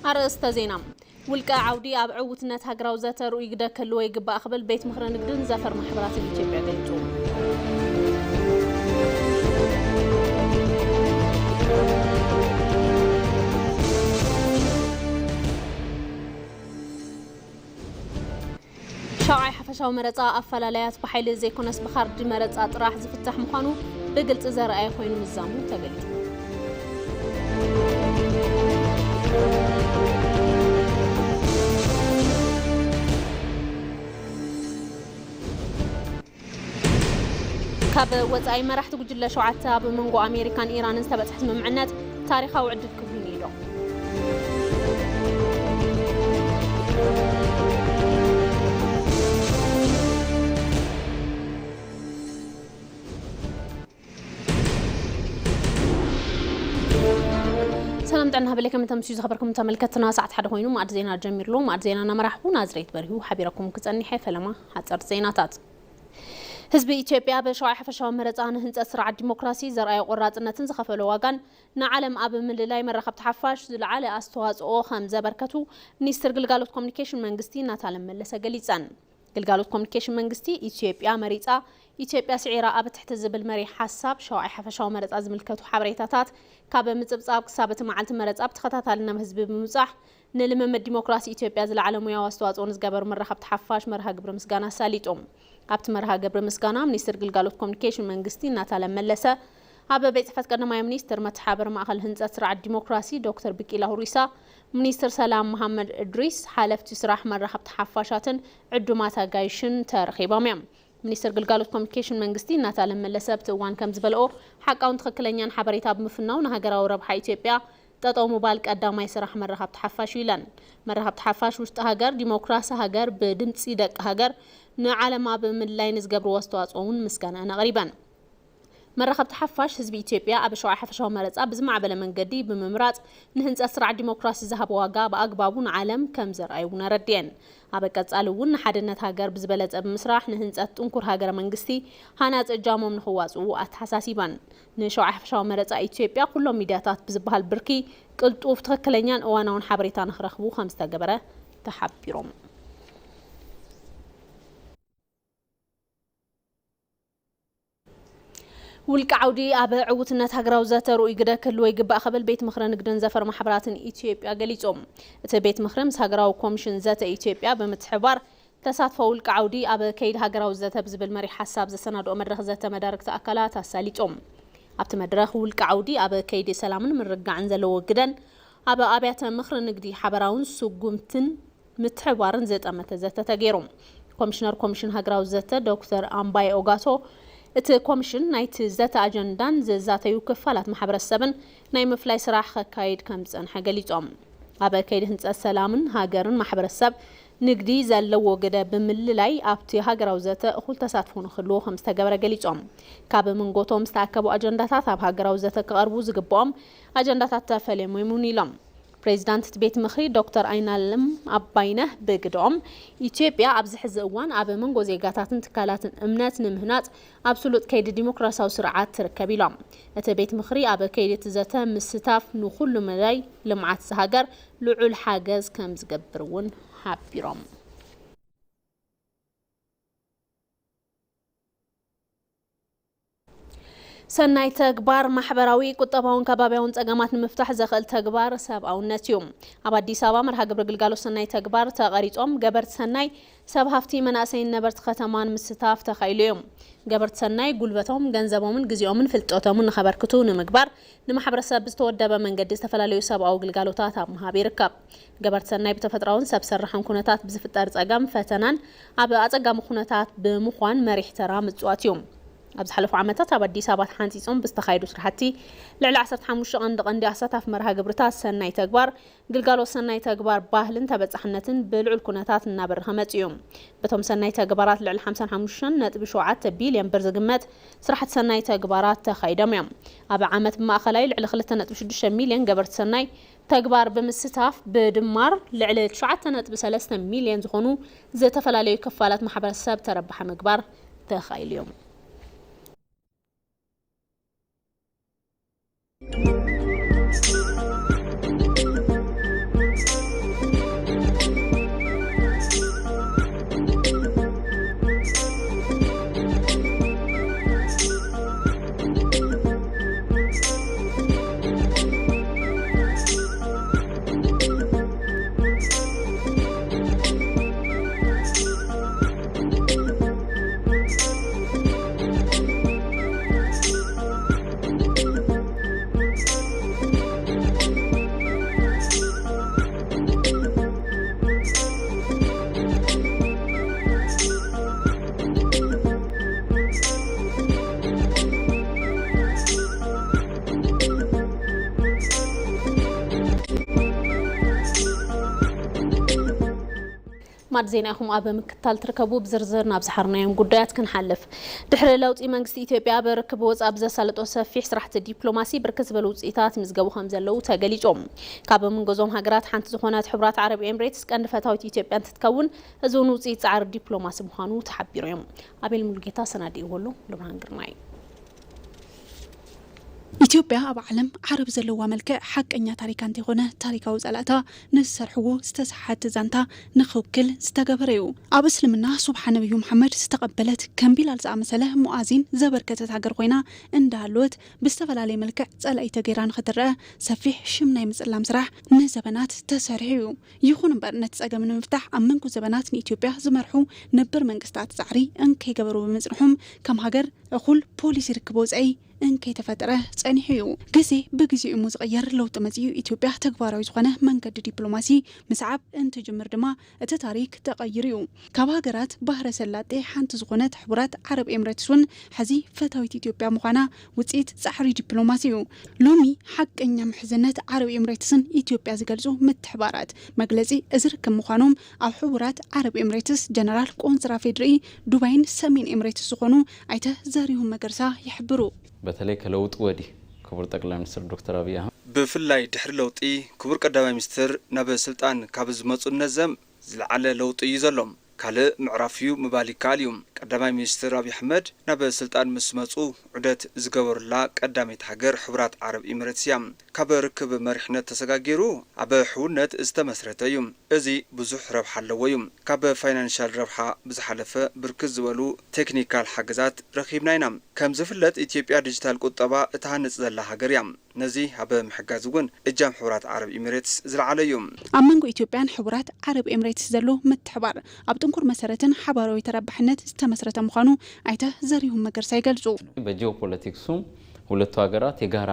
ኣርእስተ ዜና። ውልቀ ዓውዲ ኣብ ዕውትነት ሃገራዊ ዘተ ርኡይ ግደ ክህልዎ ይግባእ ክብል ቤት ምኽሪ ንግድን ዘፈር ማሕበራትን ኢትዮጵያ ገሊጹ። ሻውዓይ ሓፈሻዊ መረጻ ኣፈላላያት ብሓይሊ ዘይኮነስ ብካርዲ መረጻ ጥራሕ ዝፍታሕ ምዃኑ ብግልጺ ዘርኣየ ኮይኑ ምዛሙ ተገሊጹ። ካብ ወጻኢ መራሕቲ ጉጅለ ሸውዓተ ኣብ መንጎ ኣሜሪካን ኢራንን ዝተበጽሐ ስምምዕነት ታሪኻዊ ዕድል ክህሉ እዩ ኢሎም። ሰላም ጥዕና ሃበለይ፣ ከም ተምስዩ ዝኸበርኩም ተመልከትና፣ ሰዓት ሓደ ኮይኑ መኣዲ ዜና ጀሚርሉ። መኣዲ ዜና እናመራሕኹ ናዝሬት በሪሁ ሓቢረኩም ክጸኒሐ። ፈለማ ሓጸርቲ ዜናታት። ህዝቢ ኢትዮጵያ ብሸውዓይ ሓፈሻዊ መረጻ ንህንጸት ስርዓት ዲሞክራሲ ዘርኣዮ ቆራጽነትን ዝኸፈሎ ዋጋን ንዓለም ኣብ ምልላይ መራኸብቲ ሓፋሽ ዝለዓለ ኣስተዋጽኦ ከም ዘበርከቱ ሚኒስትር ግልጋሎት ኮሚኒኬሽን መንግስቲ ናታለም መለሰ ገሊጸን። ግልጋሎት ኮሚኒኬሽን መንግስቲ ኢትዮጵያ መሪጻ፣ ኢትዮጵያ ስዒራ ኣብ ትሕቲ ዝብል መሪሕ ሓሳብ ሸውዓይ ሓፈሻዊ መረጻ ዝምልከቱ ሓበሬታታት ካብ ምጽብጻብ ክሳብ እቲ መዓልቲ መረጻ ብተኸታታሊ ናብ ህዝቢ ብምብጻሕ ንልምምድ ዲሞክራሲ ኢትዮጵያ ዝለዓለ ሙያዊ ኣስተዋጽኦ ንዝገበሩ መራኸብቲ ሓፋሽ መርሃ ግብሪ ምስጋና ኣሳሊጡ። ኣብቲ መርሃ ግብሪ ምስጋና ሚኒስትር ግልጋሎት ኮሚኒኬሽን መንግስቲ ናታለም መለሰ፣ ኣብ ቤት ጽሕፈት ቀዳማይ ሚኒስትር መተሓበሪ ማእኸል ህንጸት ስርዓት ዲሞክራሲ ዶክተር ቢቂላ ሁሪሳ፣ ሚኒስትር ሰላም መሃመድ እድሪስ፣ ሓለፍቲ ስራሕ መራኸብቲ ሓፋሻትን ዕዱማት ኣጋይሽን ተረኺቦም እዮም። ሚኒስትር ግልጋሎት ኮሚኒኬሽን መንግስቲ ናታለም መለሰ ኣብቲ እዋን ከም ዝበልኦ፣ ሓቃውን ትኽክለኛን ሓበሬታ ብምፍናው ንሃገራዊ ረብሓ ኢትዮጵያ ጠጠው ምባል ቀዳማይ ስራሕ መራኸብቲ ሓፋሽ እዩ ኢለን። መራኸብቲ ሓፋሽ ውሽጢ ሃገር፣ ዲሞክራሲ ሃገር ብድምፂ ደቂ ሃገር ንዓለም ኣብ ምልላይ ንዝገብርዎ ኣስተዋፅኦ እውን ምስጋናኣን ኣቕሪበን። መራኸብቲ ሓፋሽ ህዝቢ ኢትዮጵያ ኣብ ሸውዓይ ሓፈሻዊ መረፃ ብዝማዕበለ መንገዲ ብምምራፅ ንህንፀት ስርዓት ዲሞክራሲ ዝሃቦ ዋጋ ብኣግባቡ ንዓለም ከም ዘርኣዩ እውን ኣረድኤን። ኣብ ቀፃሊ እውን ንሓድነት ሃገር ብዝበለፀ ብምስራሕ ንህንፀት ጥንኩር ሃገረ መንግስቲ ሃናፂ እጃሞም ንክዋፅኡ ኣተሓሳሲበን። ንሸውዓይ ሓፈሻዊ መረፃ ኢትዮጵያ ኩሎም ሚድያታት ብዝበሃል ብርኪ ቅልጡፍ፣ ትኽክለኛን እዋናውን ሓበሬታ ንክረኽቡ ከም ዝተገበረ ተሓቢሮም። ውልቀ ዓውዲ ኣብ ዕውትነት ሃገራዊ ዘተ ርኡይ ግደ ክህልዎ ይግባእ ክብል ቤት ምኽሪ ንግድን ዘፈር ማሕበራትን ኢትዮጵያ ገሊጹ። እቲ ቤት ምኽሪ ምስ ሃገራዊ ኮሚሽን ዘተ ኢትዮጵያ ብምትሕብባር ተሳትፎ ውልቀ ዓውዲ ኣብ ከይዲ ሃገራዊ ዘተ ብዝብል መሪሕ ሓሳብ ዘሰናድኦ መድረኽ ዘተ መዳርግቲ ኣካላት ኣሳሊጡ። ኣብቲ መድረኽ ውልቀ ዓውዲ ኣብ ከይዲ ሰላምን ምርግጋዕን ዘለዎ ግደን ኣብ ኣብያተ ምኽሪ ንግዲ ሓበራውን ስጉምትን ምትሕብባርን ዝጠመተ ዘተ ተገይሩ። ኮሚሽነር ኮሚሽን ሃገራዊ ዘተ ዶክተር ኣምባየ ኦጋቶ፣ እቲ ኮሚሽን ናይቲ ዘተ ኣጀንዳን ዝዛተዩ ክፋላት ማሕበረሰብን ናይ ምፍላይ ስራሕ ከካይድ ከም ዝጸንሐ ገሊጾም። ኣብ ከይዲ ህንጸት ሰላምን ሃገርን ማሕበረሰብ ንግዲ ዘለዎ ግደ ብምልላይ ኣብቲ ሃገራዊ ዘተ እኹል ተሳትፎ ንክህልዎ ከም ዝተገበረ ገሊጾም። ካብ መንጎቶም ዝተኣከቡ ኣጀንዳታት ኣብ ሃገራዊ ዘተ ክቐርቡ ዝግብኦም ኣጀንዳታት ተፈልዮም እዮም እውን ኢሎም። ፕሬዚዳንት እቲ ቤት ምኽሪ ዶክተር ኣይናለም ኣባይነህ ብግደኦም፣ ኢትዮጵያ ኣብዚ ሕዚ እዋን ኣብ መንጎ ዜጋታትን ትካላትን እምነት ንምህናፅ ኣብ ስሉጥ ከይዲ ዲሞክራሲያዊ ስርዓት ትርከብ ኢሎም። እቲ ቤት ምኽሪ ኣብ ከይዲ እቲ ዘተ ምስታፍ ንኹሉ መዳይ ልምዓት እዛ ሃገር ልዑል ሓገዝ ከም ዝገብር እውን ሓቢሮም። ሰናይ ተግባር ማሕበራዊ፣ ቁጠባውን ከባቢያውን ጸገማት ንምፍታሕ ዘኽእል ተግባር ሰብኣውነት እዩ። ኣብ ኣዲስ ኣበባ መርሃ ግብሪ ግልጋሎት ሰናይ ተግባር ተቐሪጾም ገበርቲ ሰናይ፣ ሰብ ሃፍቲ፣ መናእሰይን ነበርቲ ከተማን ምስታፍ ተኻኢሉ እዩ። ገበርቲ ሰናይ ጉልበቶም፣ ገንዘቦምን ግዜኦምን ፍልጠቶምን ንኸበርክቱ ንምግባር ንማሕበረሰብ ብዝተወደበ መንገዲ ዝተፈላለዩ ሰብኣዊ ግልጋሎታት ኣብ ምሃብ ይርከብ። ገበርቲ ሰናይ ብተፈጥራውን ሰብ ሰራሕን ኩነታት ብዝፍጠር ጸገም፣ ፈተናን ኣብ ኣጸጋሚ ኩነታት ብምዃን መሪሕ ተራ ምጽዋት እዩ። ኣብ ዝሓለፉ ዓመታት ኣብ ኣዲስ ኣበባ ተሓንጺጾም ብዝተኻየዱ ስራሕቲ ልዕሊ ዓሰርተ ሓሙሽተ ቀንዲ ቀንዲ ኣሳታፊ መርሃ ግብርታት ሰናይ ተግባር፣ ግልጋሎት ሰናይ ተግባር ባህልን ተበጻሕነትን ብልዑል ኩነታት እናበረኸ መጺኡ እዩ። በቶም ሰናይ ተግባራት ልዕሊ ሓምሳን ሓሙሽተን ነጥቢ ሸውዓተ ቢልዮን ብር ዝግመት ስራሕቲ ሰናይ ተግባራት ተኻይዶም እዮም። ኣብ ዓመት ብማእኸላይ ልዕሊ ክልተ ነጥቢ ሽዱሽተ ሚልዮን ገበርቲ ሰናይ ተግባር ብምስታፍ ብድማር ልዕሊ ትሽዓተ ነጥቢ ሰለስተ ሚልዮን ዝኾኑ ዝተፈላለዩ ክፋላት ማሕበረሰብ ተረባሒ ምግባር ተኻኢሉ እዩ። ኣድ ዜና ኢኹም ኣብ ምክታል ትርከቡ። ብዝርዝር ናብ ዝሓርናዮም ጉዳያት ክንሓልፍ። ድሕሪ ለውጢ መንግስቲ ኢትዮጵያ ኣብ ርክብ ወፃኢ ብዘሳለጦ ሰፊሕ ስራሕቲ ዲፕሎማሲ ብርክት ዝበሉ ውፅኢታት ምዝገቡ ከም ዘለዉ ተገሊጾም። ካብ መንጎ እዞም ሃገራት ሓንቲ ዝኾነት ሕቡራት ዓረብ ኤምሬትስ ቀንዲ ፈታዊት ኢትዮጵያ እንትትከውን፣ እዚ እውን ውፅኢት ፃዕሪ ዲፕሎማሲ ምዃኑ ተሓቢሩ እዮም። ኣቤል ሙሉጌታ ሰናዲእዎ ኣሎ። ብርሃን ግርማይ። ኢትዮጵያ ኣብ ዓለም ዓረብ ዘለዋ መልክዕ ሓቀኛ ታሪካ እንተይኮነ ታሪካዊ ጸላእታ ንዝሰርሕዎ ዝተሰሓተ ዛንታ ንክውክል ዝተገበረ እዩ። ኣብ እስልምና ሱብሓ ነብዩ መሓመድ ዝተቐበለት ከም ቢላል ዝኣመሰለ ሙኣዚን ዘበርከተት ሃገር ኮይና እንዳሃለወት ብዝተፈላለየ መልክዕ ጸላኢ ተገይራ ንክትረአ ሰፊሕ ሽም ናይ ምጽላም ስራሕ ንዘበናት ተሰሪሑ እዩ። ይኹን እምበር ነቲ ጸገም ንምፍታሕ ኣብ መንጎ ዘበናት ንኢትዮጵያ ዝመርሑ ነበር መንግስታት ጻዕሪ እንከይገበሩ ብምጽንሖም ከም ሃገር እኹል ፖሊሲ ርክብ ወጻኢ እንከይተፈጠረ ጸኒሑ እዩ። ግዜ ብግዜኡ እሞ ዝቕየር ለውጢ መጺኡ ኢትዮጵያ ተግባራዊ ዝኾነ መንገዲ ዲፕሎማሲ ምስዓብ እንትጅምር ድማ እቲ ታሪክ ተቐይሩ እዩ። ካብ ሃገራት ባህረ ሰላጤ ሓንቲ ዝኾነት ሕቡራት ዓረብ ኤምሬትስ እውን ሕዚ ፈታዊት ኢትዮጵያ ምዃና ውጽኢት ጻዕሪ ዲፕሎማሲ እዩ። ሎሚ ሓቀኛ ምሕዝነት ዓረብ ኤምሬትስን ኢትዮጵያ ዝገልጹ ምትሕባራት መግለጺ እዚ ርክብ ምዃኖም ኣብ ሕቡራት ዓረብ ኤምሬትስ ጀነራል ቆንስራ ፌድሪኢ ዱባይን ሰሜን ኤምሬትስ ዝኾኑ ኣይተ ዘሪሁን መገርሳ ይሕብሩ። በተለይ ከለውጥ ወዲህ ክቡር ጠቅላይ ሚኒስትር ዶክተር አብይ አህመድ ብፍላይ ድሕሪ ለውጢ ክቡር ቀዳማይ ሚኒስትር ናብ ስልጣን ካብ ዝመፁ ነዘም ዝለዓለ ለውጢ እዩ ዘሎ። ካልእ ምዕራፍ እዩ ምባል ይከኣል እዩ። ቀዳማይ ሚኒስትር ኣብይ ኣሕመድ ናብ ስልጣን ምስ መፁ ዑደት ዝገበሩላ ቀዳመይቲ ሃገር ሕቡራት ዓረብ ኢሚሬትስ እያ። ካብ ርክብ መሪሕነት ተሰጋጊሩ ኣብ ሕውነት ዝተመስረተ እዩ። እዚ ብዙሕ ረብሓ ኣለዎ እዩ። ካብ ፋይናንሻል ረብሓ ብዝሓለፈ ብርክት ዝበሉ ቴክኒካል ሓገዛት ረኺብና ኢና። ከም ዝፍለጥ ኢትዮጵያ ዲጂታል ቁጠባ እትሃንጽ ዘላ ሃገር እያ። ነዚ ኣብ ምሕጋዝ እውን እጃም ሕቡራት ዓረብ ኢሚሬትስ ዝለዓለ እዩ። ኣብ መንጎ ኢትዮጵያን ሕቡራት ዓረብ ኤምሬትስ ዘሎ ምትሕባር ኣብ ጥንኩር መሰረትን ሓባራዊ ተረባሕነት ዝተመስረተ ምዃኑ ኣይተ ዘሪሁን መገርሳ ይገልጹ። በጂኦፖለቲክሱም ሁለቱ ሀገራት የጋራ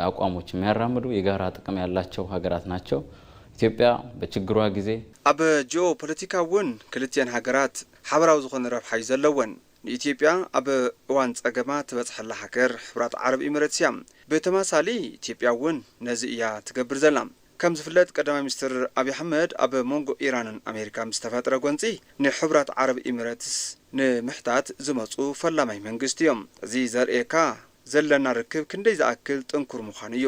አቋሞች የሚያራምዱ የጋራ ጥቅም ያላቸው ሀገራት ናቸው። ኢትዮጵያ በችግሯ ጊዜ ኣብ ጂኦ ፖለቲካ እውን ክልቲኤን ሃገራት ሓበራዊ ዝኾነ ረብሓ እዩ ዘለወን። ንኢትዮጵያ ኣብ እዋን ጸገማ ትበጽሐላ ሃገር ሕቡራት ዓረብ ኢሚሬትስ እያ። ብተማሳሊ ኢትዮጵያ እውን ነዚ እያ ትገብር ዘላ። ከም ዝፍለጥ ቀዳማይ ሚኒስትር ኣብይ ኣሕመድ ኣብ መንጎ ኢራንን ኣሜሪካን ዝተፈጥረ ጎንጺ ንሕቡራት ዓረብ ኢሚሬትስ ንምሕታት ዝመጹ ፈላማይ መንግስቲ እዮም። እዚ ዘርእየካ ዘለና ርክብ ክንደይ ዝኣክል ጥንኩር ምዃኑ እዩ።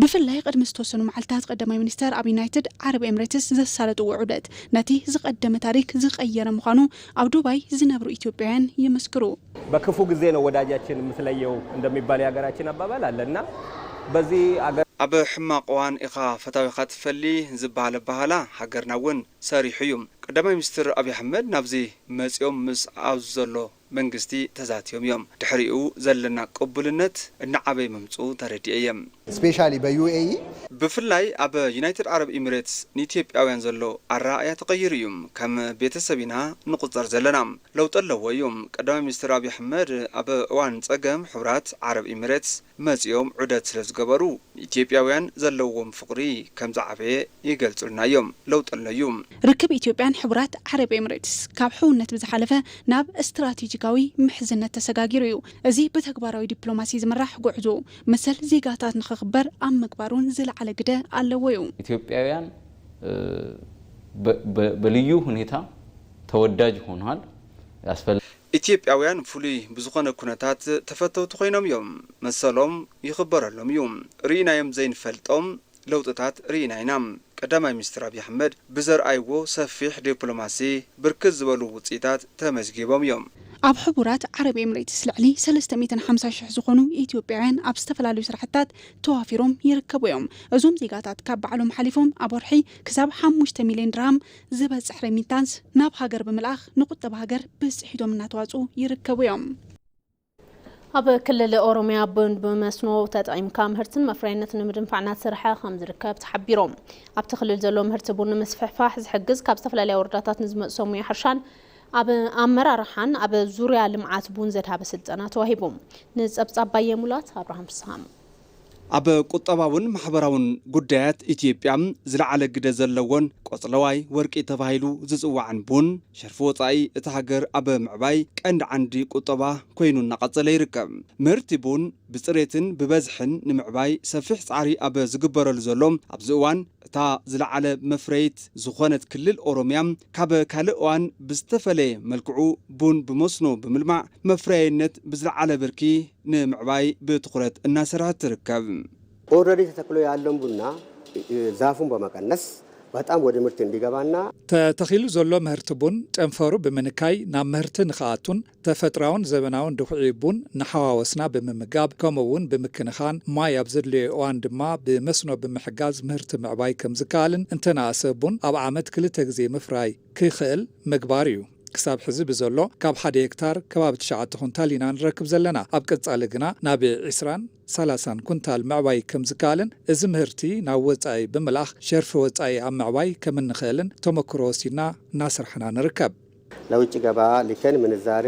ብፍላይ ቅድሚ ዝተወሰኑ መዓልታት ቀዳማይ ሚኒስተር ኣብ ዩናይትድ ዓረብ ኤምሬትስ ዘሳለጥዎ ዑደት ነቲ ዝቐደመ ታሪክ ዝቐየረ ምዃኑ ኣብ ዱባይ ዝነብሩ ኢትዮጵያውያን ይምስክሩ። በክፉ ጊዜ ነው ወዳጃችን የምትለየው እንደሚባል የሀገራችን አባባል አለ እና በዚህ አገር ኣብ ሕማቕ እዋን ኢኻ ፈታዊኻ ትፈሊ ዝበሃል ኣበሃህላ ሃገርና እውን ሰሪሑ እዩ። ቀዳማይ ሚኒስትር ኣብይ ኣሕመድ ናብዚ መጺኦም ምስ ኣብዚ ዘሎ መንግስቲ ተዛትዮም እዮም። ድሕሪኡ ዘለና ቅቡልነት እናዓበየ ምምጽኡ ተረዲኤ እየ። ስፔሻሊ በዩኤኢ ብፍላይ ኣብ ዩናይትድ ዓረብ ኢሚሬትስ ንኢትዮጵያውያን ዘሎ ኣረኣእያ ተቐይሩ እዩ። ከም ቤተሰብ ኢና ንቑጸር ዘለና። ለውጢ ኣለዎ እዩ። ቀዳማይ ሚኒስትር ኣብይ ኣሕመድ ኣብ እዋን ጸገም ሕቡራት ዓረብ ኢሚሬትስ መጺኦም ዑደት ስለ ዝገበሩ ንኢትዮጵያውያን ዘለዎም ፍቕሪ ከም ዝዓበየ ይገልጹልና እዮም። ለውጢ ኣሎ እዩ። ርክብ ኢትዮጵያን ሕቡራት ዓረብ ኤምሬትስ ካብ ሕውነት ብዝሓለፈ ናብ ስትራቴጂካዊ ምሕዝነት ተሰጋጊሩ እዩ። እዚ ብተግባራዊ ዲፕሎማሲ ዝምራሕ ጉዕዞ መሰል ዜጋታት ንኽኽበር ኣብ ምግባር እውን ዝለዓለ ግደ ኣለዎ እዩ። ኢትዮጵያውያን በልዩ ሁኔታ ተወዳጅ ሆነዋል። ያስፈል ኢትዮጵያውያን ፍሉይ ብዝኾነ ኩነታት ተፈተውቲ ኮይኖም እዮም። መሰሎም ይኽበረሎም እዩ። ርኢናዮም ዘይንፈልጦም ለውጥታት ርኢና ኢና። ቀዳማይ ሚኒስትር ኣብይ ኣሕመድ ብዘርኣይዎ ሰፊሕ ዲፕሎማሲ ብርክት ዝበሉ ውፅኢታት ተመዝጊቦም እዮም። ኣብ ሕቡራት ዓረብ ኤምሬትስ ልዕሊ ሰለስተ ሚእትን ሓምሳ ሽሕ ዝኾኑ ኢትዮጵያውያን ኣብ ዝተፈላለዩ ስራሕታት ተዋፊሮም ይርከቡ እዮም። እዞም ዜጋታት ካብ ባዕሎም ሓሊፎም ኣብ ወርሒ ክሳብ ሓሙሽተ ሚልዮን ድርሃም ዝበፅሕ ሬሚታንስ ናብ ሃገር ብምልኣኽ ንቁጠባ ሃገር ብፅሒቶም እናተዋፅኡ ይርከቡ እዮም። ኣብ ክልል ኦሮሚያ ቡን ብመስኖ ተጠቒምካ ምህርትን መፍረይነትን ንምድንፋዕ እናተሰርሐ ከም ዝርከብ ተሓቢሮም። ኣብቲ ክልል ዘሎ ምህርቲ ቡን ንምስፍሕፋሕ ዝሕግዝ ካብ ዝተፈላለያ ወረዳታት ንዝመፁ ሰብ ሞያ ሕርሻን ኣብ ኣመራርሓን ኣብ ዙርያ ልምዓት ቡን ዘድሃበ ስልጠና ተዋሂቡ። ንፀብፃብ ባየ ሙላት ኣብርሃም ፍስሃም። ኣብ ቁጠባውን ማሕበራውን ጉዳያት ኢትዮጵያ ዝለዓለ ግደ ዘለዎን ቆፅለዋይ ወርቂ ተባሂሉ ዝፅዋዕን ቡን ሸርፊ ወፃኢ እታ ሃገር ኣብ ምዕባይ ቀንዲ ዓንዲ ቁጠባ ኮይኑ እናቐፀለ ይርከብ። ምህርቲ ቡን ብፅሬትን ብበዝሕን ንምዕባይ ሰፊሕ ፃዕሪ ኣብ ዝግበረሉ ዘሎ ኣብዚ እዋን እታ ዝለዓለ መፍረይት ዝኾነት ክልል ኦሮምያ፣ ካብ ካልእ እዋን ብዝተፈለየ መልክዑ ቡን ብመስኖ ብምልማዕ መፍረያይነት ብዝለዓለ ብርኪ ንምዕባይ ብትኹረት እናሰርሐት ትርከብ። ኦልሬዲ ተተክሎ ያለን ቡና ዛፉን በመቀነስ በጣም ወደ ምርት እንዲገባና ተተኺሉ ዘሎ ምህርቲ ቡን ጨንፈሩ ብምንካይ ናብ ምህርቲ ንኽኣቱን ተፈጥራውን ዘበናውን ድኹዒ ቡን ንሓዋወስና ብምምጋብ ከምኡ እውን ብምክንኻን ማይ ኣብ ዘድልዮ እዋን ድማ ብመስኖ ብምሕጋዝ ምህርቲ ምዕባይ ከምዝከኣልን እንተነኣሰ ቡን ኣብ ዓመት ክልተ ግዜ ምፍራይ ክኽእል ምግባር እዩ። ክሳብ ሕዚ ብዘሎ ካብ ሓደ ሄክታር ከባቢ ትሽዓተ ኩንታል ኢና ንረክብ ዘለና። ኣብ ቀጻሊ ግና ናብ ዒስራን ሰላሳን ኩንታል ምዕባይ ከምዝከኣልን እዚ ምህርቲ ናብ ወጻኢ ብምልኣኽ ሸርፊ ወጻኢ ኣብ ምዕባይ ከምንኽእልን ተመክሮ ወሲድና እናሰርሕና ንርከብ። ለውጭ ገበያ ልከን ምንዛሬ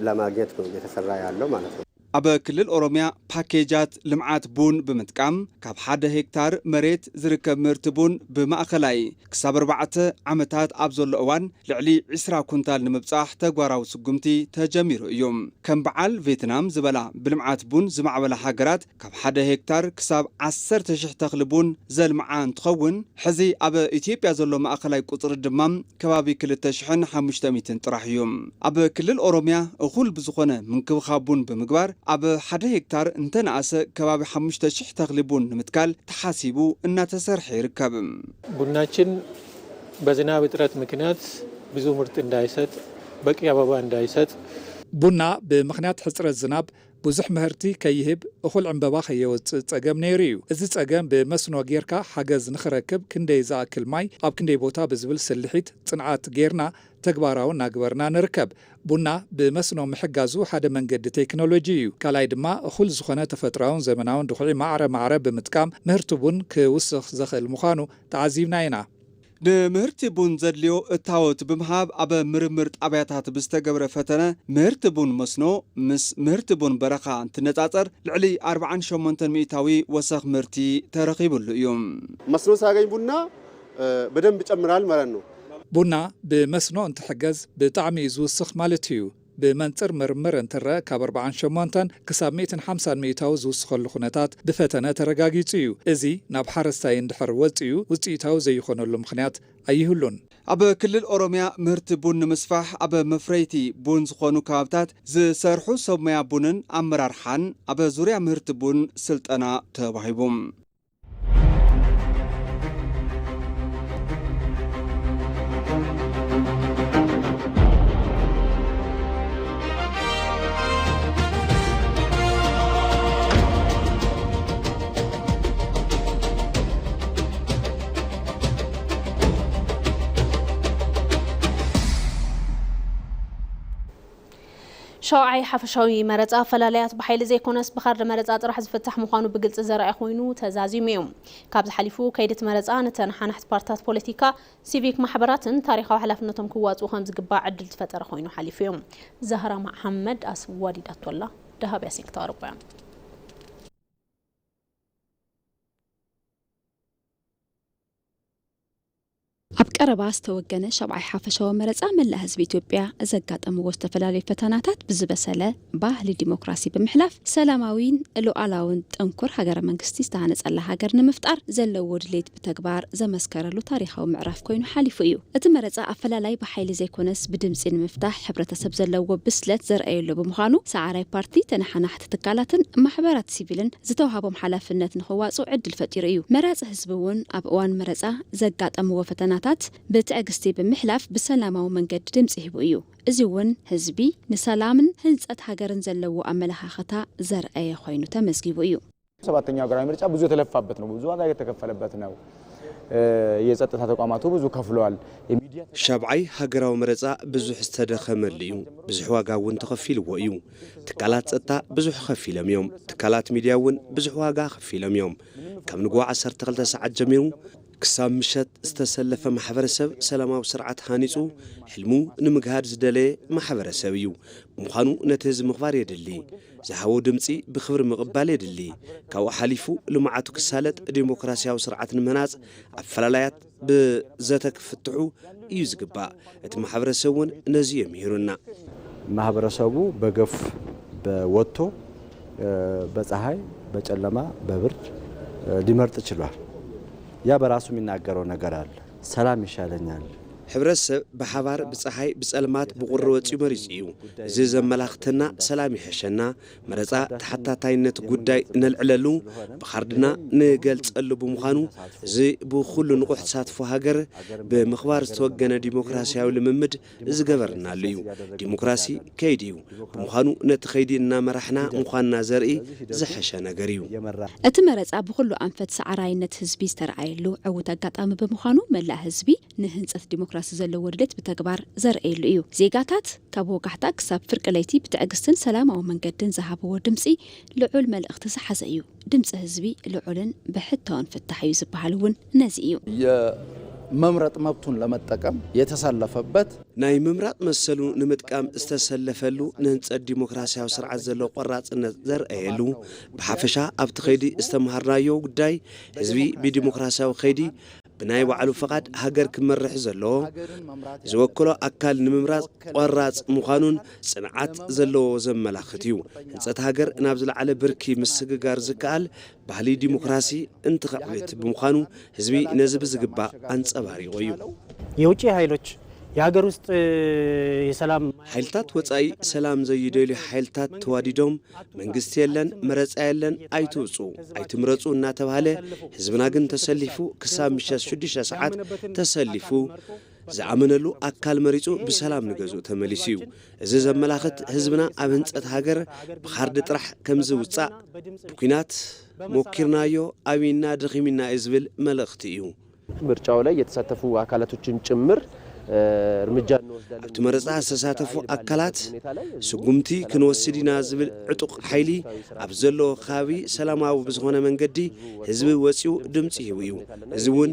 ለማግኘት ነው እየተሰራ ያለው ማለት ነው። ኣብ ክልል ኦሮሚያ ፓኬጃት ልምዓት ቡን ብምጥቃም ካብ ሓደ ሄክታር መሬት ዝርከብ ምህርቲ ቡን ብማእኸላይ ክሳብ ኣርባዕተ ዓመታት ኣብ ዘሎ እዋን ልዕሊ ዒስራ ኩንታል ንምብጻሕ ተግባራዊ ስጉምቲ ተጀሚሩ እዩ። ከም በዓል ቬትናም ዝበላ ብልምዓት ቡን ዝማዕበላ ሃገራት ካብ ሓደ ሄክታር ክሳብ ዓሰርተ ሽሕ ተኽሊ ቡን ዘልምዓ እንትኸውን፣ ሕዚ ኣብ ኢትዮጵያ ዘሎ ማእኸላይ ቁፅሪ ድማ ከባቢ ክልተ ሽሕን ሓሙሽተ ሚእትን ጥራሕ እዩ። ኣብ ክልል ኦሮሚያ እኹል ብዝኾነ ምንክብኻብ ቡን ብምግባር ኣብ ሓደ ሄክታር እንተነኣሰ ከባቢ ሓሙሽተ ሽሕ ተኽሊ ቡን ንምትካል ተሓሲቡ እናተሰርሐ ይርከብ። ቡናችን በዝናብ እጥረት ምክንያት ብዙ ምርት እንዳይሰጥ፣ በቂ አበባ እንዳይሰጥ፣ ቡና ብምኽንያት ሕፅረት ዝናብ ብዙሕ ምህርቲ ከይህብ እኹል ዕምበባ ከየወፅእ ፀገም ነይሩ እዩ። እዚ ፀገም ብመስኖ ጌርካ ሓገዝ ንኽረክብ ክንደይ ዝኣክል ማይ ኣብ ክንደይ ቦታ ብዝብል ስልሒት ፅንዓት ጌርና ተግባራዊ እናግበርና ንርከብ። ቡና ብመስኖ ምሕጋዙ ሓደ መንገዲ ቴክኖሎጂ እዩ። ካልኣይ ድማ እኹል ዝኾነ ተፈጥራውን ዘመናውን ድኹዒ ማዕረ ማዕረ ብምጥቃም ምህርቲ ቡን ክውስኽ ዘኽእል ምዃኑ ተዓዚብና ኢና። ንምህርቲ ቡን ዘድልዮ እታወት ብምሃብ ኣብ ምርምር ጣብያታት ብዝተገብረ ፈተነ ምህርቲ ቡን መስኖ ምስ ምህርቲ ቡን በረኻ እንትነፃፀር ልዕሊ ኣርብዓን ሸሞንተን ሚእታዊ ወሰኽ ምህርቲ ተረኺብሉ እዩ። መስኖ ሳገኝ ቡና በደንብ ይጨምራል ማለት ነው። ቡና ብመስኖ እንትሕገዝ ብጣዕሚ እዩ ዝውስኽ ማለት እዩ። ብመንፅር ምርምር እንትረኣ ካብ ኣርብዓን ሸሞንተን ክሳብ ሚእትን ሓምሳን ሚእታዊ ዝውስኸሉ ኩነታት ብፈተነ ተረጋጊፁ እዩ። እዚ ናብ ሓረስታይ እንድሕር ወፂኡ ውፅኢታዊ ዘይኾነሉ ምኽንያት ኣይህሉን። ኣብ ክልል ኦሮሚያ ምህርቲ ቡን ንምስፋሕ ኣብ መፍረይቲ ቡን ዝኾኑ ከባብታት ዝሰርሑ ሰብ ሞያ ቡንን ኣመራርሓን ኣብ ዙርያ ምህርቲ ቡን ስልጠና ተዋሂቡ። ሻውዓይ ሓፈሻዊ መረፃ ኣፈላላያት ብሓይሊ ዘይኮነስ ብካርድ መረፃ ጥራሕ ዝፍታሕ ምዃኑ ብግልፂ ዘርኣየ ኮይኑ ተዛዚሙ እዩ። ካብዚ ሓሊፉ ከይዲ እቲ መረፃ ንተነሓናሕቲ ፓርትታት ፖለቲካ፣ ሲቪክ ማሕበራትን ታሪኻዊ ሓላፍነቶም ክዋፅኡ ከምዝግባእ ዕድል ዝፈጠረ ኮይኑ ሓሊፉ እዩ። ዛህራ መሓመድ ኣስዋዲዳቶ ኣላ። ደሃብ ያሲን ክተቕርቦ እያ። ኣብ ቀረባ ዝተወገነ ሻብዓይ ሓፈሻዊ መረጻ መላእ ህዝቢ ኢትዮጵያ ዘጋጠምዎ ዝተፈላለዩ ፈተናታት ብዝበሰለ ባህሊ ዲሞክራሲ ብምሕላፍ ሰላማዊን ሉዓላውን ጥንኩር ሃገረ መንግስቲ ዝተሃነጸላ ሃገር ንምፍጣር ዘለዎ ድሌት ብተግባር ዘመስከረሉ ታሪኻዊ ምዕራፍ ኮይኑ ሓሊፉ እዩ። እቲ መረጻ ኣፈላላይ ብሓይሊ ዘይኮነስ ብድምጺ ንምፍታሕ ሕብረተሰብ ዘለዎ ብስለት ዘርኣየሉ ብምዃኑ ሰዓራይ ፓርቲ ተነሓናሕቲ ትካላትን ማሕበራት ሲቪልን ዝተውሃቦም ሓላፍነት ንኽዋፅኡ ዕድል ፈጢሩ እዩ። መራፂ ህዝቢ እውን ኣብ እዋን መረፃ ዘጋጠምዎ ፈተናታት ብትዕግስቲ ብምሕላፍ ብሰላማዊ መንገዲ ድምፂ ሂቡ እዩ። እዚ እውን ህዝቢ ንሰላምን ህንፀት ሃገርን ዘለዎ ኣመለኻኽታ ዘርአየ ኮይኑ ተመዝጊቡ እዩ። ሰባተኛው ሀገራዊ ምርጫ ብዙ የተለፋበት ነው፣ ብዙ ዋጋ የተከፈለበት ነው። የጸጥታ ተቋማቱ ብዙ ከፍለዋል። የሚዲያ ሻብዓይ ሃገራዊ መረጻ ብዙሕ ዝተደኸመሉ እዩ። ብዙሕ ዋጋ እውን ተኸፊልዎ እዩ። ትካላት ጸጥታ ብዙሕ ከፊሎም እዮም። ትካላት ሚድያ እውን ብዙሕ ዋጋ ከፊሎም እዮም። ካብ ንግሆ ዓሰርተ ክልተ ሰዓት ጀሚሩ ክሳብ ምሸት ዝተሰለፈ ማሕበረሰብ ሰላማዊ ስርዓት ሃኒጹ ሕልሙ ንምግሃድ ዝደለየ ማሕበረሰብ እዩ። ብምዃኑ ነቲ ህዝቢ ምኽባር የድሊ። ዝሃቦ ድምጺ ብኽብሪ ምቕባል የድሊ። ካብኡ ሓሊፉ ልምዓቱ ክሳለጥ ዲሞክራሲያዊ ስርዓት ንምህናጽ ኣፈላላያት ብዘተ ክፍትሑ እዩ ዝግባእ። እቲ ማሕበረሰብ እውን ነዚ እዩ ምሂሩና። ማህበረሰቡ በገፍ በወጥቶ በፀሐይ በጨለማ በብርድ ሊመርጥ ችሏል። ያ በራሱ የሚናገረው ነገር አለ። ሰላም ይሻለኛል። ሕብረተሰብ ብሓባር ብፀሓይ ብፀልማት ብቁሪ ወፂኡ መሪፁ እዩ። እዚ ዘመላኽተና ሰላም ይሕሸና፣ መረፃ ተሓታታይነት ጉዳይ ነልዕለሉ፣ ብኻርድና ንገልፀሉ ብምዃኑ፣ እዚ ብኩሉ ንቑሕ ተሳትፎ ሃገር ብምኽባር ዝተወገነ ዲሞክራሲያዊ ልምምድ ዝገበርናሉ እዩ። ዲሞክራሲ ከይዲ እዩ። ብምዃኑ ነቲ ከይዲ እናመራሕና ምዃንና ዘርኢ ዝሐሸ ነገር እዩ። እቲ መረፃ ብኹሉ ኣንፈት ሰዓራይነት ህዝቢ ዝተረኣየሉ ዕዉት ኣጋጣሚ ብምዃኑ መላእ ህዝቢ ንህንፀት ዲሞክራሲ ዘለዎ ድሌት ብተግባር ዘርእየሉ እዩ። ዜጋታት ካብ ወጋሕታ ክሳብ ፍርቂ ለይቲ ብትዕግስትን ሰላማዊ መንገድን ዝሃብዎ ድምፂ ልዑል መልእኽቲ ዝሓዘ እዩ። ድምፂ ህዝቢ ልዑልን ብሕቶን ፍታሕ እዩ ዝበሃል እውን ነዚ እዩ። የመምረጥ መብቱን ለመጠቀም የተሰለፈበት ናይ ምምራጥ መሰሉ ንምጥቃም ዝተሰለፈሉ ንህንፀት ዲሞክራሲያዊ ስርዓት ዘለዎ ቆራፅነት ዘርአየሉ ብሓፈሻ ኣብቲ ከይዲ ዝተምሃርናዮ ጉዳይ ህዝቢ ብዲሞክራሲያዊ ከይዲ ብናይ ባዕሉ ፈቓድ ሃገር ክመርሕ ዘለዎ ዝወከሎ ኣካል ንምምራፅ ቆራፅ ምዃኑን ፅንዓት ዘለዎ ዘመላኽት እዩ። ህንፀት ሃገር ናብ ዝለዓለ ብርኪ ምስግጋር ዝከኣል ባህሊ ዲሞክራሲ እንትኸዕብት ብምዃኑ ህዝቢ ነዚ ብዝግባእ ኣንፀባሪቑ እዩ። የውጭ ኃይሎች የሀገር ውስጥ የሰላም ሓይልታት ወፃኢ ሰላም ዘይደልዩ ሓይልታት ተዋዲዶም መንግስቲ የለን መረፃ የለን ኣይትውፁ ኣይትምረፁ እናተባሃለ ህዝብና ግን ተሰሊፉ ክሳብ ምሸት ሽዱሽተ ሰዓት ተሰሊፉ ዝኣመነሉ ኣካል መሪፁ ብሰላም ንገዝኡ ተመሊሱ እዩ። እዚ ዘመላኽት ህዝብና ኣብ ህንፀት ሃገር ብኻርዲ ጥራሕ ከምዝውፃእ ብኲናት ሞኪርናዮ ኣብና ደኺምና እዩ ዝብል መልእኽቲ እዩ። ምርጫው ላይ የተሳተፉ አካላቶችን ጭምር እርምጃ እንወስዳለን። ኣብቲ መረፃ ዝተሳተፉ ኣካላት ስጉምቲ ክንወስድ ኢና ዝብል ዕጡቕ ሓይሊ ኣብ ዘለዎ ከባቢ ሰላማዊ ብዝኾነ መንገዲ ህዝቢ ወፂኡ ድምፂ ሂቡ እዩ። እዚ እውን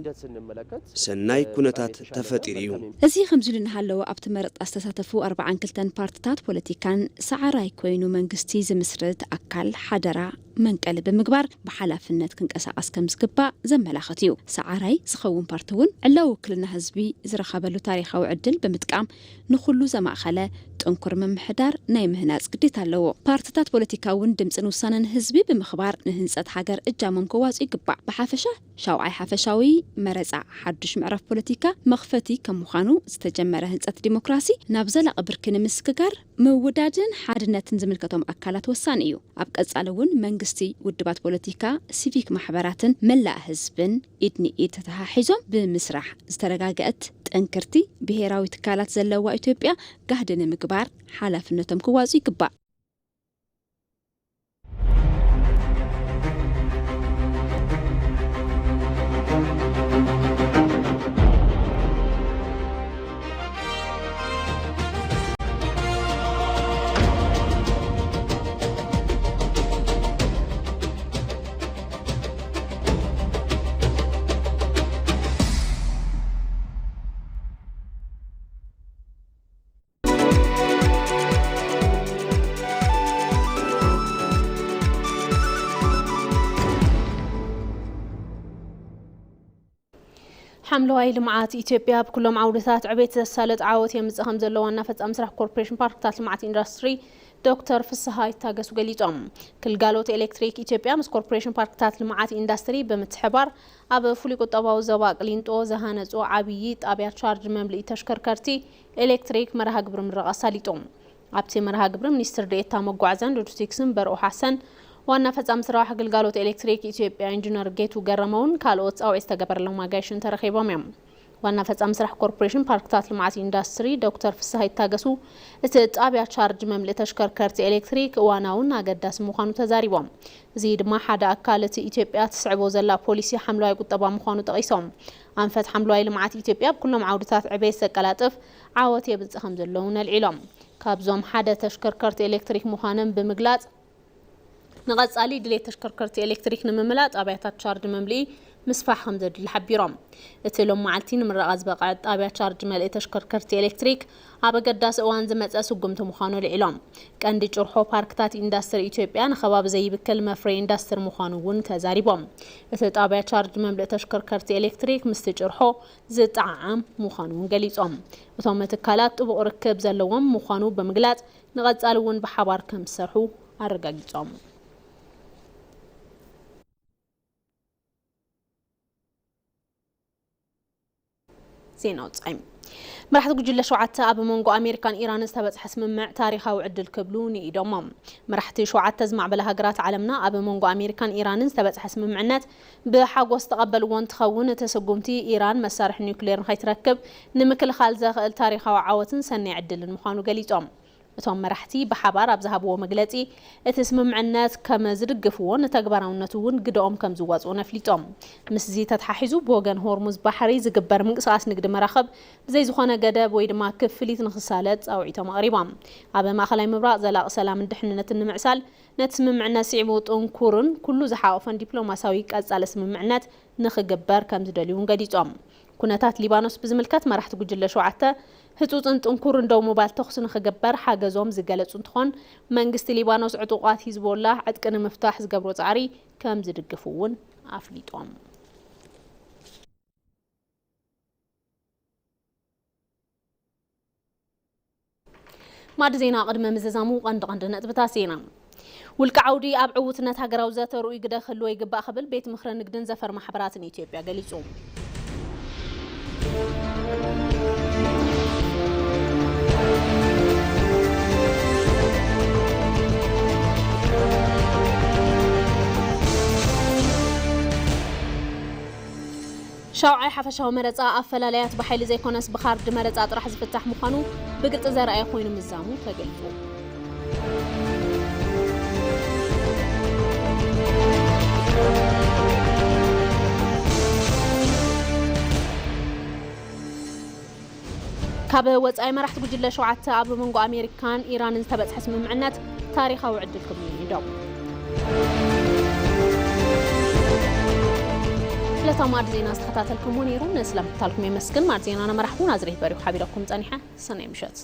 ሰናይ ኩነታት ተፈጢሩ እዩ። እዚ ከምዚ ኢሉ እናሃለወ ኣብቲ መረፃ ዝተሳተፉ ኣርባዓን ክልተን ፓርትታት ፖለቲካን ሰዓራይ ኮይኑ መንግስቲ ዝምስርት ኣካል ሓደራ መንቀሊ ብምግባር ብሓላፍነት ክንቀሳቐስ ከም ዝግባእ ዘመላኽት እዩ። ሰዓራይ ዝኸውን ፓርቲ እውን ዕላዊ ውክልና ህዝቢ ዝረኸበሉ ታሪኻዊ ዕድል ብምጥቃም ንኹሉ ዘማእኸለ ጥንኩር ምምሕዳር ናይ ምህናፅ ግዴታ ኣለዎ። ፓርትታት ፖለቲካ እውን ድምፅን ውሳነን ህዝቢ ብምኽባር ንህንፀት ሃገር እጃሞም ክዋፁ ይግባእ። ብሓፈሻ ሻውዓይ ሓፈሻዊ መረፃ ሓዱሽ ምዕራፍ ፖለቲካ መኽፈቲ ከም ምዃኑ ዝተጀመረ ህንፀት ዲሞክራሲ ናብ ዘላቒ ብርኪ ንምስግጋር ምውዳድን ሓድነትን ዝምልከቶም ኣካላት ወሳኒ እዩ። ኣብ ቀፃሊ እውን መንግስቲ፣ ውድባት ፖለቲካ፣ ሲቪክ ማሕበራትን መላእ ህዝብን ኢድ ንኢድ ተተሓሒዞም ብምስራሕ ዝተረጋገአት ጥንክርቲ ብሄራዊ ትካላት ዘለዋ ኢትዮጵያ ጋህዲ ንምግባር ሓላፍነቶም ክዋፁ ይግባእ። ሓምለዋይ ልምዓት ኢትዮጵያ ኣብ ኩሎም ዓውድታት ዕቤት ዘሳለጥ ዓወት የምፅእ ከም ዘሎ ዋና ፈፃሚ ስራሕ ኮርፖሬሽን ፓርክታት ልምዓት ኢንዱስትሪ ዶክተር ፍስሃ ይታገሱ ገሊፆም። ግልጋሎት ኤሌክትሪክ ኢትዮጵያ ምስ ኮርፖሬሽን ፓርክታት ልምዓት ኢንዱስትሪ ብምትሕባር ኣብ ፍሉይ ቁጠባዊ ዞባ ቅሊንጦ ዝሃነፅዎ ዓብዪ ጣብያ ቻርጅ መምልኢ ተሽከርከርቲ ኤሌክትሪክ መርሃ ግብሪ ምረቓ ኣሳሊጡ። ኣብቲ መርሃ ግብሪ ሚኒስትር ዴኤታ መጓዓዝያን ሎጂስቲክስን በርኦ ሓሰን፣ ዋና ፈፃሚ ስራሕ ግልጋሎት ኤሌክትሪክ ኢትዮጵያ ኢንጂነር ጌቱ ገረመውን ካልኦት ፃውዒት ዝተገበረሎም ኣጋይሽን ተረኺቦም እዮም። ዋና ፈፃሚ ስራሕ ኮርፖሬሽን ፓርክታት ልምዓት ኢንዱስትሪ ዶክተር ፍስሃ ይታገሱ፣ እቲ ጣብያ ቻርጅ መምልኢ ተሽከርከርቲ ኤሌክትሪክ እዋናውን ኣገዳሲ ምዃኑ ተዛሪቦም። እዚ ድማ ሓደ ኣካል እቲ ኢትዮጵያ ትስዕቦ ዘላ ፖሊሲ ሓምለዋይ ቁጠባ ምዃኑ ጠቒሶም። ኣንፈት ሓምለዋይ ልምዓት ኢትዮጵያ ኣብ ኩሎም ዓውድታት ዕቤት ዘቀላጥፍ ዓወት የምፅእ ከም ዘሎ እውን ኣልዒሎም። ካብዞም ሓደ ተሽከርከርቲ ኤሌክትሪክ ምዃኖም ብምግላፅ፣ ንቐፃሊ ድሌት ተሽከርከርቲ ኤሌክትሪክ ንምምላእ ጣብያታት ቻርጅ መምልኢ ምስፋሕ ከም ዘድሊ ሓቢሮም። እቲ ሎም መዓልቲ ንምረቓ ዝበቕዐ ጣብያ ቻርጅ መልኢ ተሽከርከርቲ ኤሌክትሪክ ኣብ ኣገዳሲ እዋን ዝመፀ ስጉምቲ ምዃኑ ኣልዒሎም። ቀንዲ ጭርሖ ፓርክታት ኢንዳስትሪ ኢትዮጵያ ንከባቢ ዘይብክል መፍረይ ኢንዳስትሪ ምዃኑ እውን ተዛሪቦም። እቲ ጣብያ ቻርጅ መምልኢ ተሽከርከርቲ ኤሌክትሪክ ምስቲ ጭርሖ ዝጠዓዓም ምዃኑ እውን ገሊፆም። እቶም ትካላት ጥቡቕ ርክብ ዘለዎም ምዃኑ ብምግላፅ፣ ንቐፃሊ እውን ብሓባር ከም ዝሰርሑ ኣረጋጊፆም። ዜና ወጻኢ። መራሕቲ ጉጅለ ሸውዓተ ኣብ መንጎ ኣሜሪካን ኢራንን ዝተበጽሐ ስምምዕ ታሪኻዊ ዕድል ክብሉ ንኢዶሞ። መራሕቲ ሸውዓተ ዝማዕበላ ሃገራት ዓለምና ኣብ መንጎ ኣሜሪካን ኢራንን ዝተበጽሐ ስምምዕነት ብሓጎስ ዝተቐበልዎ እንትኸውን፣ እቲ ስጉምቲ ኢራን መሳርሒ ኒውክሌር ንኸይትረክብ ንምክልኻል ዘኽእል ታሪኻዊ ዓወትን ሰናይ ዕድልን ምዃኑ ገሊጾም። እቶም መራሕቲ ብሓባር ኣብ ዝሃብዎ መግለጺ፣ እቲ ስምምዕነት ከም ዝድግፍዎን ንተግባራውነቱ እውን ግደኦም ከም ዝዋጽኡን ኣፍሊጦም። ምስዚ ተተሓሒዙ ብወገን ሆርሙዝ ባሕሪ ዝግበር ምንቅስቓስ ንግዲ መራኽብ ብዘይ ዝኾነ ገደብ ወይ ድማ ክፍሊት ንኽሳለጥ ጻውዒቶም ኣቕሪቦም። ኣብ ማእኸላይ ምብራቕ ዘላቒ ሰላምን ድሕንነትን ንምዕሳል ነቲ ስምምዕነት ስዒቡ ጥንኩርን ኩሉ ዝሓቆፈን ዲፕሎማሲያዊ ቀጻሊ ስምምዕነት ንኽግበር ከም ዝደልዩ እውን ገሊጾም። ኩነታት ሊባኖስ ብዝምልከት መራሕቲ ጉጅለ ሸውዓተ ህጹጽን ጥንኩርን ደው ምባል ተኹሲ ንኽግበር ሓገዞም ዝገለጹ እንትኾን፣ መንግስቲ ሊባኖስ ዕጡቓት ሂዝቦላህ ዕጥቂ ንምፍታሕ ዝገብሮ ጻዕሪ ከም ዝድግፉ እውን ኣፍሊጦም። ማዕዲ ዜና ቅድሚ ምዝዛሙ ቀንዲ ቀንዲ ነጥብታት ዜና። ውልቂ ዓውዲ ኣብ ዕውትነት ሃገራዊ ዘተ ርኡይ ግደ ክህልዎ ይግባእ ክብል ቤት ምኽሪ ንግድን ዘፈር ማሕበራትን ኢትዮጵያ ገሊጹ። ሻውዓይ ሓፈሻዊ መረጻ ኣፈላላያት ብሓይሊ ዘይኮነስ ብካርድ መረጻ ጥራሕ ዝፍታሕ ምዃኑ ብግልጺ ዘርኣየ ኮይኑ ምዛሙ ተገሊጹ። ካብ ወጻኢ መራሕቲ ጉጅለ ሸውዓተ ኣብ መንጎ ኣሜሪካን ኢራንን ዝተበጽሐ ስምምዕነት ታሪኻዊ ዕድል ክብሉ ይንደው። ዕለታዊ ማዕድ ዜና ዝተኸታተልኩሞ ነይሩ። ንስለ ምክታልኩም የመስግን። ማዕድ ዜና ነመራሕቡ ናዝሬት በሪኹ ሓቢረኩም ጸኒሐ። ሰናይ ምሸት።